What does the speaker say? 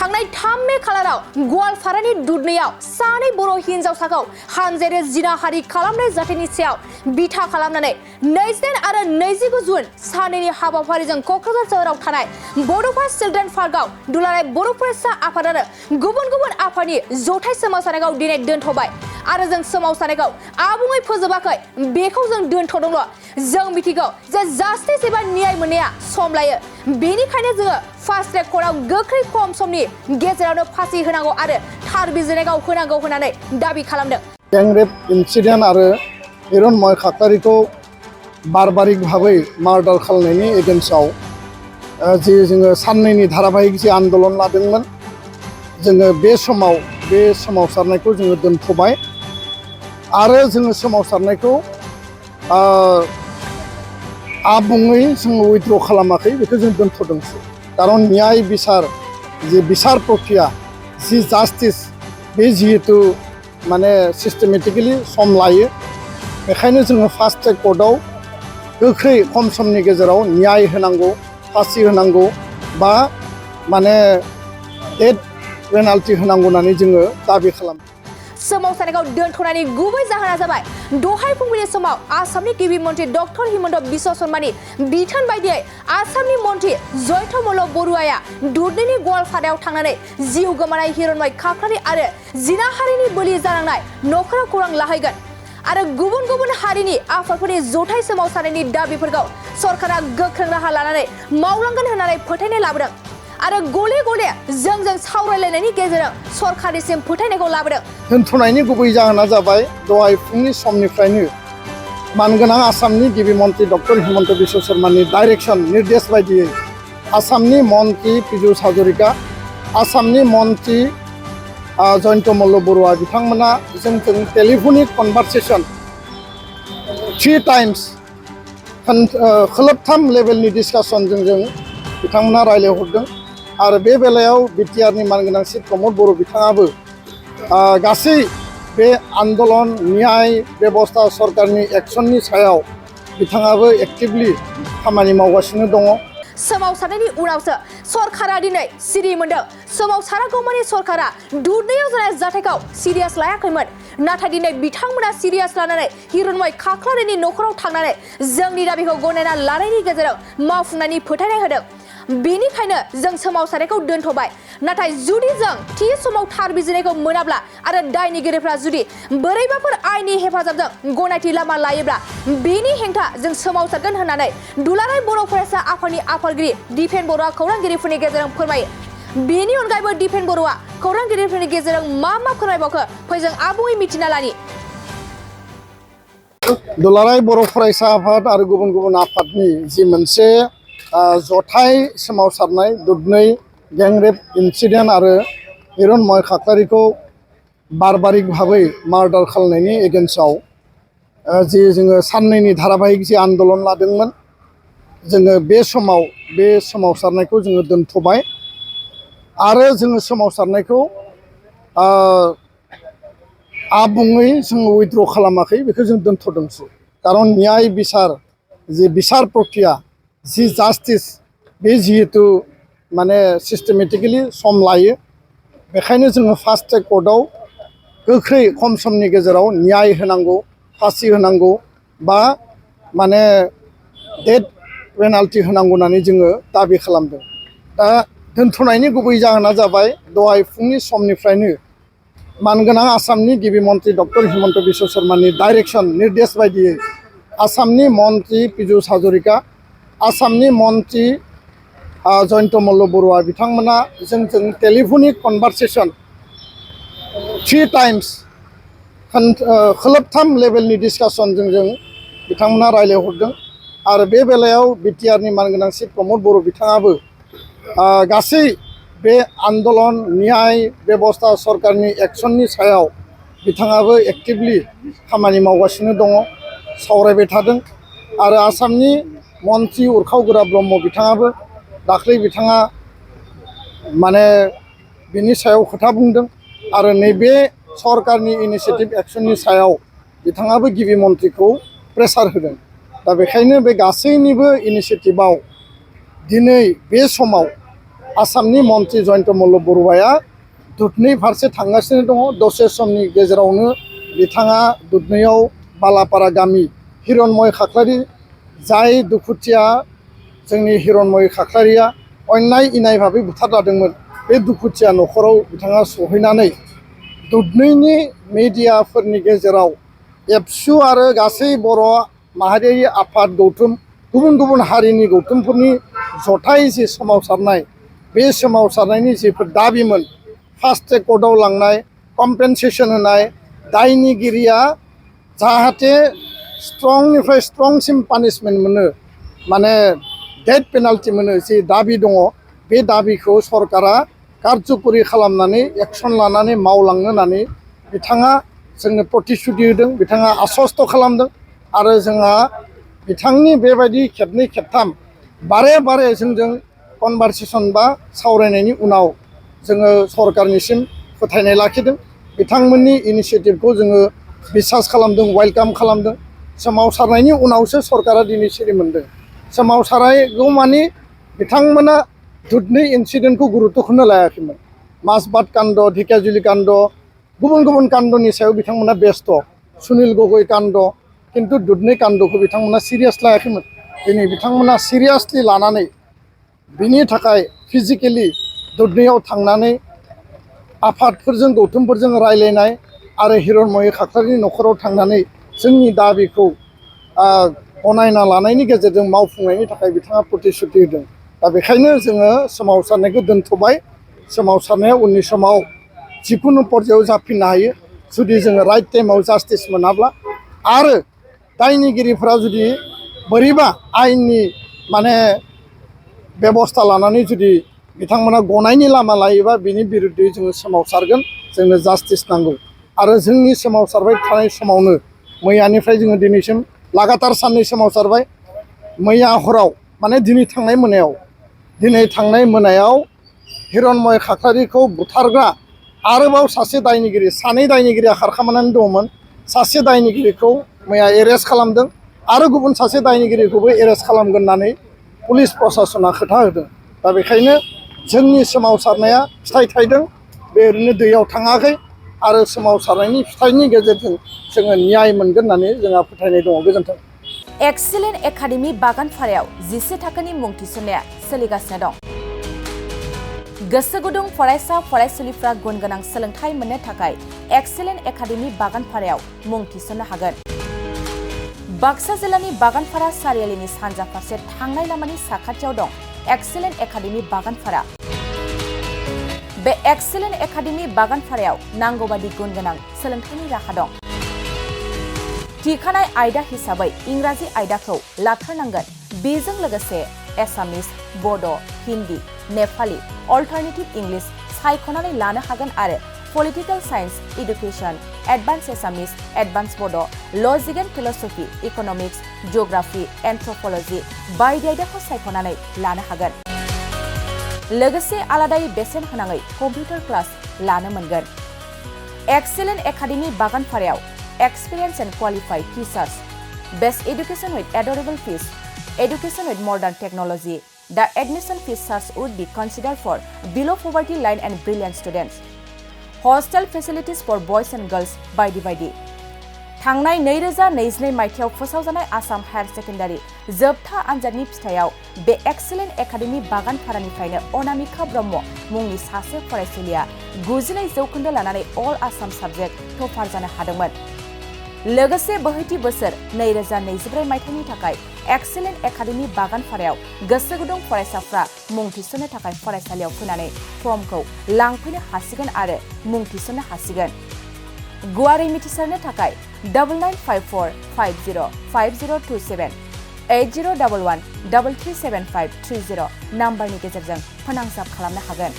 थांनाय 3 मे खालाराव गवालपारानि दुधनैयाव सानै बर' हिनजावसाखौ हानजायारि जिनाहारि खालामनाय जाथायनि सायाव बिथा खालामनानै 22 आरो 29 जुन सानैनि हाबाफारिजों क'क्राझार सोहोराव थानाय बड'फा चिल्ड्रेन पार्कआव दुलाराय बर' फरायसा आफाद आरो गुबुन गुबुन आफादनि जथाय सोमावसारनायखौ दिनै दोनथ'बाय आरो जों सोमावसारनायखौ आबुङै फोजोबाखै बेखौ जों दोनथ'दोंल' जों मिथिगौ जे जास्टिस एबा न्याय मोननाया सम लायो बेनिखायनो जोङो फास्ट ट्रेक कर्टआव गोख्रै खम समनि गेजेरावनो फासि होनांगौ आरो थार बिजिरनायखौ होनांगौ होननानै दाबि खालामदों। गैं रेप इन्सिडेन्ट आरो हिरनमय खाख्लारिखौ बारबारिक भाबै मार्डार खालामनायनि एगेन्स्टआव जि जोङो साननैनि धाराबाहिक जि आन्दलन लादोंमोन जोङो बे सोमावसारनायखौ जोङो दोनथ'बाय आरो जोङो सोमावसारनायखौ आबुङै जोङो उइथ्र' खालामाखै बेखौ जों दोनथ'दोंसो खारन न्याय बिसार जि बिसार प्रक्रिया जि जास्टिस बे जिहेतु माने सिस्टेमेटिकेलि सम लायो बेखायनो जोङो फास्ट ट्रेक कर्टआव गोख्रै खम समनि गेजेराव न्याय होनांगौ फासि होनांगौ बा माने डेथ पेनाल्टि होनांगौ होननानै जोङो दाबि खालामो। सोमावसारनायखौ दोनथ'नायनि गुबै जाहोना जाबाय दहाय फुंबिलि समाव आसामनि गिबि मन्त्रि डक्टर हिमन्त बिश्व शर्मानि बिथोन बायदियै आसामनि मन्त्रि नथ'ब बरुवाया दुधनैनि गवालपारायाव थांनानै जिउ गोमानाय हिरनमय खाख्लारि आरो जिनाहारिनि बोलि जानांनाय नखराव खौरां लाहैगोन आरो गुबुन गुबुन हारिनि आफादफोरनि जथाय सोमावसारनायनि दाबिफोरखौ सरकारा गोख्रों राहा लानानै मावलांगोन होननानै फोथायनाय लाबोदों आरो गले गले जोंजों सावरायलायनायनि गेजेरजों सरकारनिसिम फोथायनायखौ लाबोदों। दोनथ'नायनि गुबै जाहोना जाबाय दहाय फुंनि समनिफ्रायनो मानगोनां आसामनि गिबि मन्त्रि डक्टर हिमन्त बिश्व शर्मानि डाइरेक्सन निर्देश बायदियै आसामनि मन्त्रि पीयूष हाजरिका आसामनि मन्त्रि जयन्त मल्ल बरुवा बिथांमोना जोंजों टेलिफनिक कनभारसेसन 3 टाइम्स खोलोबथाम लेभेलनि डिसकासनजों जों बिथांमोना रायज्लायहरदों आरो बे बेलायाव बिटिआरनि मानगोनां चिफ प्रमद बर' बिथाङाबो गासै बे आन्दलन न्याय बेबस्था सरकारनि एक्सननि सायाव बिथाङाबो एक्टिभलि खामानि मावगासिनो दङ। सोमावसारनायनि उनावसो सरकारा दिनै सिरि मोनदों। सोमावसारागौमानि सरकारा दुधनैयाव जानाय जाथायखौ सिरियास लायाखैमोन नाथाय दिनै बिथांमोना सिरियास लानानै हिरनमय खाख्लारिनि नखराव थांनानै जोंनि दाबिखौ गनायना लानायनि गेजेरजों मावफुंनायनि फोथायनाय होदों। बेनिखायनो जों सोमावसारनायखौ दोनथ'बाय नाथाय जुदि जों थि समाव थार बिजिरनायखौ मोनाब्ला आरो दायनिगिरिफ्रा जुदि बोरैबाफोर आयेननि हेफाजाबजों गनायथि लामा लायोब्ला बेनि हेंथा जों सोमावसारगोन होननानै दुलाराय बर' फरायसा आफादनि आफादगिरि दिपेन बर'आ खौरांगिरिफोरनि गेजेरजों फोरमायो। बेनि अनगायैबो दिपेन बर'आ खौरांगिरिफोरनि गेजेरजों मा फोरमायबावखो फै जों आबुङै मिथिना लानि। दुलाराय बर' फरायसा आफाद आरो गुबुन गुबुन आफादनि जि मोनसे जथाय सोमावसारनाय दुधनै गैं रेप इन्सिडेन्ट आरो हिरनमय खाख्लारिखौ बारबारिक भाबै मार्डार खालामनायनि एगेन्स्टआव जि जोङो साननैनि धाराबाहिक जि आन्दलन लादोंमोन जोङो बे सोमावसारनायखौ जोङो दोनथ'बाय आरो जोङो सोमावसारनायखौ आबुङै जोङो उइथ्र' खालामाखै बेखौ जों दोनथ'दोंसो खारन न्याय बिसार जि बिसार प्रक्रिया जि जास्टिस बे जिहेतु माने सिस्टेमेटिकेलि सम लायो बेखायनो जोङो फास्ट ट्रेक कर्टआव गोख्रै खम समनि गेजेराव न्याय होनांगौ फासि होनांगौ बा माने डेथ पेनाल्टि होनांगौ होननानै जोङो दाबि खालामदों। दा दोनथ'नायनि गुबै जाहोना जाबाय दहाय फुंनि समनिफ्रायनो मानगोनां आसामनि गिबि मन्त्रि डक्टर हिमन्त बिश्व शर्मानि डाइरेक्सन निर्देश बायदियै आसामनि मन्त्रि पीयूष हाजरिका आसामनि मन्त्रि जयन्त मल्ल बरुवा बिथांमोना जोंजों टेलिफनिक कनभारसेसन 3 टाइम्स खोलोबथाम लेभेलनि डिसकासनजों जों बिथांमोना रायज्लायहरदों आरो बे बेलायाव बिटिआरनि मानगोनां चिफ प्रमद बर' बिथाङाबो गासै बे आन्दलन न्याय बेबस्था सरकारनि एक्सननि सायाव बिथाङाबो एक्टिभलि खामानि मावगासिनो दङ सावरायबाय थादों आरो आसामनि मन्त्रि उरखाव ब्रह्म बिथाङाबो दाख्लै बिथाङा माने बिनि सायाव खोथा बुंदों आरो नैबे सरकारनि इनिशिएटिभ एक्सननि सायाव बिथाङाबो गिबि मन्त्रिखौ प्रेसार होदों। दा बेखायनो बे गासैनिबो इनिशिएटिभआव दिनै बे समाव आसामनि मन्त्रि जयन्त मल्ल बरुवाया दुधनৈ फारसे थांगासिनो दङ। दसे समनि गेजेरावनो बिथाङा दुधनैयाव बालापारा गामि हिरनमय खाख्लारि जाय दुखुथिया जोंनि हिरनमय खाख्लारिया अन्याय इनाय भाबै बुथारजादोंमोन बे दुखुथिया न'खराव बिथाङा सहैनानै दुधनैनि मिडियाफोरनि गेजेराव एबसु आरो गासै बर' माहारियारि आफाद गौथुम गुबुन गुबुन हारिनि गौथुमफोरनि जथाय जि सोमावसारनाय बे सोमावसारनायनि जिफोर दाबिमोन फास्ट ट्रेक कर्टआव लांनाय कम्पेनसेसन होनाय दायनिगिरिया जाहाथे स्ट्रंनिफ्राय स्ट्रंसिम पानिशमेन्ट मोनो माने डेथ पेनाल्टि मोनो जि दाबि दङ बे दाबिखौ सरकारा कारजकरि खालामनानै एक्सन लानानै मावलांनो होननानै बिथाङा जोंनो प्रतिश्रुति होदों बिथाङा आश्वस्त खालामदों आरो जोंहा बिथांनि बेबायदि खेबनै खेबथाम बारे बारे जोंजों कनभारसेसन बा सावरायनायनि उनाव जोङो सरकारनिसिम फोथायनाय लाखिदों बिथांमोननि इनिसियेटिभखौ जोङो बिसास खालामदों वेलकाम खालामदों सोमावसारनायनि उनावसो सरकारा दिनै सिरि मोनदों सोमावसारनायगौ मानि बिथांमोना दुधनৈ इन्सिडेन्टखौ गुरुत्वखौनो लायाखैमोन माजबाद काण्ड ढेकियाजुलि काण्ड गुबुन गुबुन काण्डनि सायाव बिथांमोना बेस्थ सुनिल गगৈ काण्ड किन्तु दुधनৈ काण्डखौ बिथांमोना सिरियास लायाखैमोन दिनै बिथांमोना सिरियासलि लानानै बिनि थाखाय फिजिकेलि दुधनैयाव थांनानै आफादफोरजों गौथुमफोरजों रायलायनाय आरो हिरनमय खाख्लारिनि न'खराव थांनानै जोंनि दाबिखौ गनायना लानायनि गेजेरजों मावफुंनायनि थाखाय बिथाङा प्रतिश्रुति होदों दा बेखायनो जोङो सोमावसारनायखौ दोनथ'बाय सोमावसारनाया उननि समाव जिकुनु पर्यायाव जाफिननो हायो जुदि जोङो राइट टाइमाव जास्टिस मोनाब्ला आरो दायनिगिरिफोरा जुदि बोरैबा आयेननि माने बेबस्था लानानै जुदि बिथांमोना गनायनि लामा लायोबा बिनि बिरुद्धै जोङो सोमावसारगोन जोंनो जास्टिस नांगौ आरो जोंनि सोमावसारबाय थानाय समावनो मैयानिफ्राय जोङो दिनैसिम लागातार साननै सोमावसारबाय मैया हराव माने दिनै थांनाय मोनायाव हिरनमय खाख्लारिखौ बुथारग्रा आरोबाव सासे दायनिगिरि सानै दायनिगिरिया खारखोमानानै दङमोन सासे दायनिगिरिखौ मैया एरेस्ट खालामदों आरो गुबुन सासे दायनिगिरिखौबो एरेस्ट खालामगोन होननानै पुलिस प्रसासना खोथा होदों दा बेखायनो जोंनि सोमावसारनाया फिथाइ थायदों बे ओरैनो दैयाव थाङाखै आरो सोमावसारनायनि फिथाइनि गेजेरजों जोङो न्याय मोनगोन होननानै जोंहा फोथायनाय दङ गोजोन्थों एक्सिलेन्ट एकाडेमि बागानपारायाव 11 थाखोनि मुं थिसननाया सोलिगासिनो दं गोसो गुदुं फरायसा फरायसुलिफ्रा गुन गोनां सोलोंथाइ मोननो थाखाय एक्सिलेन्ट एकाडेमि बागानपारायाव मुं थिसननो हागोन बाक्सा जिल्लानि बागानपारा सारियालिनि सानजा फारसे थांनाय लामानि साखाथियाव दं एक्सिलेन्ट एकाडेमि बागानपारा बे एक्सिलेन्ट एकाडेमि बागानपारायाव नांगौबादि गुन गोनां सोलोंथाइनि राहा दं थिखानाय आयदा हिसाबै इंराजि आयदाखौ लाथारनांगोन बेजों लोगोसे एसामिस बड' हिन्दी नेपाली अल्टारनेटिभ इंलिश सायख'नानै लानो हागोन आरो पलिटिकल साइन्स एडुकेशन एडभान्स एसामिस एडभान्स बड' लजिक एन्ड फिलसफि इकनमिक्स जिअग्राफि एन्थ्रपलजि बायदि आयदाखौ सायख'नानै लानो हागोन लोगोसे आलादायै बेसेन होनाङै कम्पिउटार क्लास लानो मोनगोन एक्सिलेन्ट एकाडेमि बागानपारायाव experience and qualified teachers best education with adorable fees education with modern technology. The admission fees charge would be considered for below poverty line and brilliant students. Hostel facilities for boys and girls by divided. थांनाय 2022 मायथाइयाव फोसावजानाय Assam higher secondary जोबथा आनजादनि फिथायाव बे excellent academy बागानपारानिफ्रायनो Anamika Brahma मुंनि सासे फरायसुलिया 92 जौखोन्दो लानानै अल आसाम साबजेक्ट टपार जानो हादोंमोन लोगोसे बोहैथि बोसोर 2024 मायथाइनि थाखाय एक्सिलेन्ट एकाडेमि बागानपारायाव गोसो गुदुं फरायसाफ्रा मुं थिसननो थाखाय फरायसालियाव फैनानै फर्मखौ लांफैनो हासिगोन आरो मुं थिसननो हासिगोन गुवारै मिथिसारनो थाखाय 9954505027 8011337530 नाम्बारनि गेजेरजों फोनांजाब खालामनो हागोन।